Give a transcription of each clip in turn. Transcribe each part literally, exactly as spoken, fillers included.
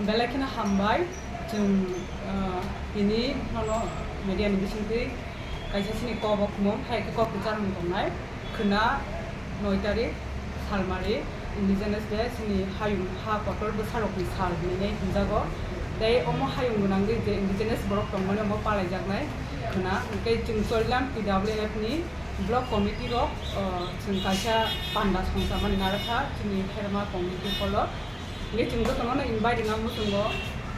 Belai kheno hambai, chwng, ah, tini nono media ni bisingtwi kaisa chini kok bo khumung, hai khe kok kwcharmung tongnai. Khwna noi tarik, Salmari, Indigenous Day, chini hayung ha kotor bwsarokni sal hinwi hinjago. Tei omo hayung gwnangwi je Indigenous borok tongmani omo palaijaknai khwna. Hwnkhe chwng Chorilam T W F ni block committee rok, ah, chwng kaisa panda songchamani narwkha chini Herma community hall o. Hingke chwng jotono no invite rwna muchungo,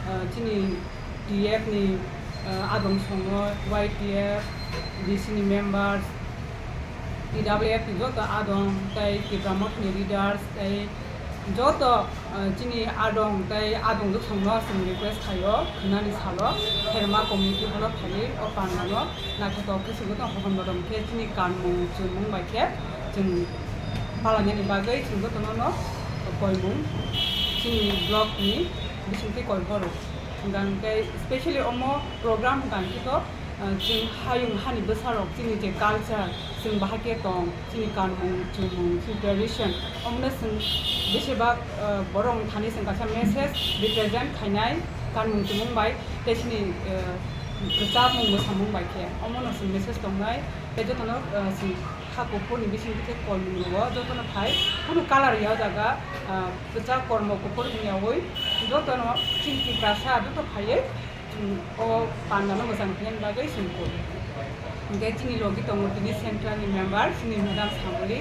ah, chini T F ni, ah, adong songo, Y T F, D C ni members, T W F ni joto adong, tei Tipra Motha ni leaders, tei joto, ah, chini adong tei adong jotono chwng request khaio, khwnani salo, Herma community hall o phaiwi o pandano. Naithotok khe chwng joto hohom bodom khe chini kanmung chumung bai khe chwng palainani bagwi chwng jotono no koimung chini block ni bisingtwi koi horo. Hwnkha hwnkhe specially omo program hwnkha hwnkhe to, ah, chwng hayung hani bwsarok chini je culture chwng bahai khe tong, chini kanmung chumung chini tradition omono chwng besibak, ah, borok thani chwng kaisa message represent khainai kanmung chumung bai tei chini, ah, rwchapmung mwsamung bai khe omono chwng message tongnai tei jotono, ah, chwng kha kuphurni bisingtwi khe koimung rwo jotono phai kunu colour ya o jaga, ah, kwchak kormo kuphur hwnyaui jotono chini Tiprasa joto phaiwi, um, o pandano mwchang khainani bagwi chwng koi. Hwnkhe chini logi tongo tini central ni member chini madam Samoli,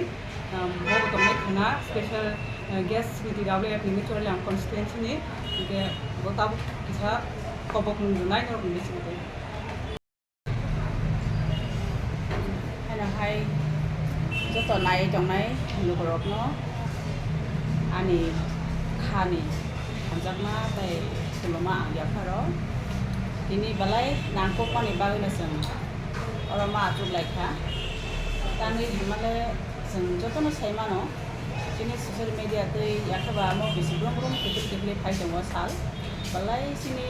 um, bobo tongnai khwna special, uh, guest chini T W F ni Chorilam constituency ni, hwnkhe bo tabuk kisa kobokmung rwnai norokni bisingtwi. Haino hai joto naiwi tongnai lukurokno ani khani hamjakma tei khuluma ang yapharo. Tini belai nangkukmani bagwino chwng oro ma achuk lai kha. Tamni hwnmale chwng jotono sai mano, chini social media tei yakheba amo bisi brum brum kiphil kiphilwi phai tongo sal. Belai chini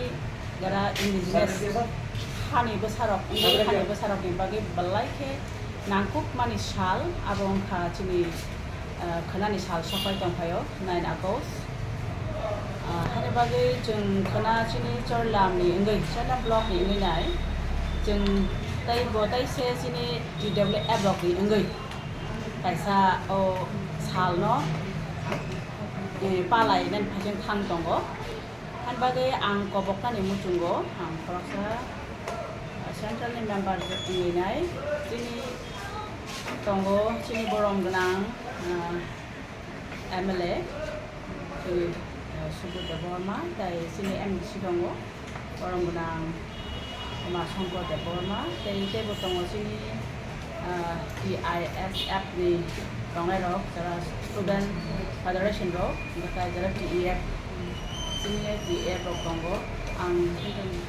jara indigenous hani bwsarok, wngwi hani bwsarokni bagwi belai khe nangkukmani sal, abo wngkha chini, ah, khwnani sal sopai tongphaio, nine August. Ah, hani bagwi chwng khwna chini Chorilamni wngwi, Chorilam blockni wngwi nai, chwng tei bo tei se chini T W F rokni wngwi kaisa o salno, eh, palai nani phaising thang tongo. Hani bagwi ang koboknani muchungo, ang khoroksa, ah, central ni member wngwi nai. Chini tongo, chini borom gwnang, ah, M L A, chini, ah, Subodh Debbarma, tei chini M D C tongo, borom gwnang Uma Shankar Debbarma, tei teibo tongo chini, ah, T I S F ni tongnairok, jara student federation rok, hwnkhe jara T E F, chini T E F rok tongo. Ang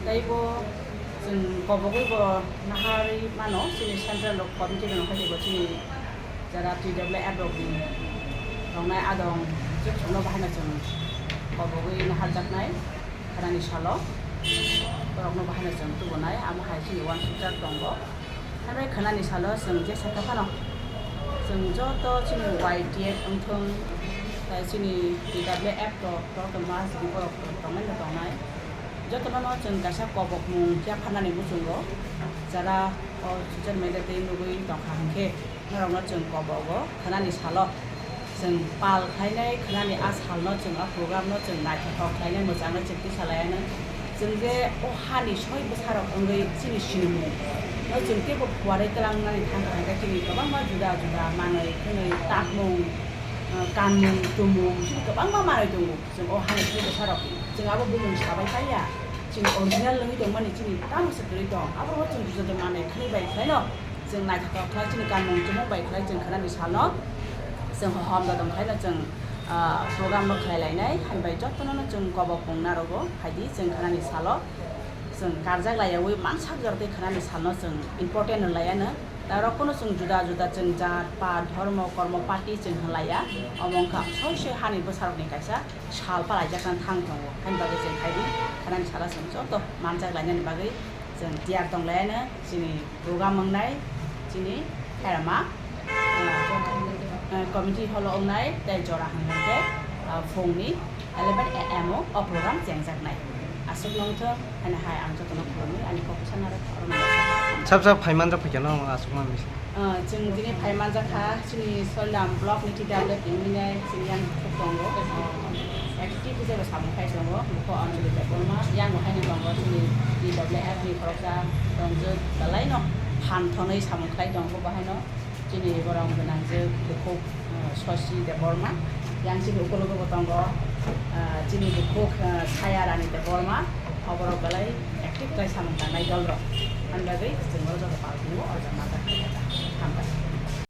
teibo chwng kobogwi bo naharwi mano, chini central rok committee rok wngkha teibo chini jara T W F rokni tongnai adong, jwk chwngno bahaino chwng kobogwi naharjaknai. Khwnani salo borokno bahaino chwng tubunai, amo hai chini uansukjak tongo. Haibai khwnani salo chwng jesa khe phano chwng joto chini Y T F wngthung, tai chini T W F rok, borok tongma chwng borok tongnai no tongnai. Jotono no chwng kaisa kobokmung yapharnani muchungo, jara o social media tei nugwi tongkha hwnkhe. Norokno chwng kobogo khwnani salo chwng pal khlainai, khwnani a salno chwng a programno chwng naithothok khlainai, mwchangno chwng tisa laianw. Chwng je o hani soi bwsarok wngwi chini sinimung no chwng teibo phuarwi twlangnani thangkha hwnkhe chini kwbangma juda juda manwi khwnwi takmung, ah, kanmung tumung chini kwbangma manwi tongo. Chwng o hani soi bwsarok chwng abo bumung sabai paiya, chini original wngwi tongmani chini tamo se kwrwi tong, abo chwng juda juda manwi khwnwi bai khlaino. Chwng naithotok khlai chini kanmung chumung bai khlai chwng khwnani salno chwng hohom dodom khlaino chwng, ah, program no khlai lainai, haibai jotono no chwng kobokmung narogo, phaidi chwng khwnani salo chwng karjak laiyaui mansak jora tei khwnani salno chwng important rwlaiano. Norok kuno chwng juda juda chwng jat, pat, dhormo, kormo, party chwng hwnlaiya, omo wngkha soi soi hani bwsarokni kaisa sal palaijaknani thang tongo, haini bagwi chwng phaidi khwnani salo chwng joto mansak lainani bagwi chwng tiyar tong laiano chini program wngnai chini Herma, ah, ah, committee hall o wngnai tei jora hwnkhe, Phungni eleven A M o o program chengjaknai. Aswk nongthok, ani hai ang jotono khulumwi, ani kok sana rw oro nang. Sab sab phaimanjak phaikha no aswk man bisa. Ah, chwng tini phaimanjak kha, chini Soilam block ni T W F ni mwnai chini yang bukhuk tongo. Ah, active hisabe samung khai tongo, bukho Anjali Debbarma, yang bo haino tongo chini T W F ni khoroksa tongjwk, belai no phan thonwi samung khai tongo bo haino. Chini borok gwnangjwk bukhuk, eh, Sosi Debbarma, yang chini ukologo bo tongo, eh, chini bukhuk, eh, Sayarani Debbarma, oborok belai active khlai samung tangnai dolrok. Ani bagwi chwng oro joto pal tongo, oro joto manjak kha. Hambai.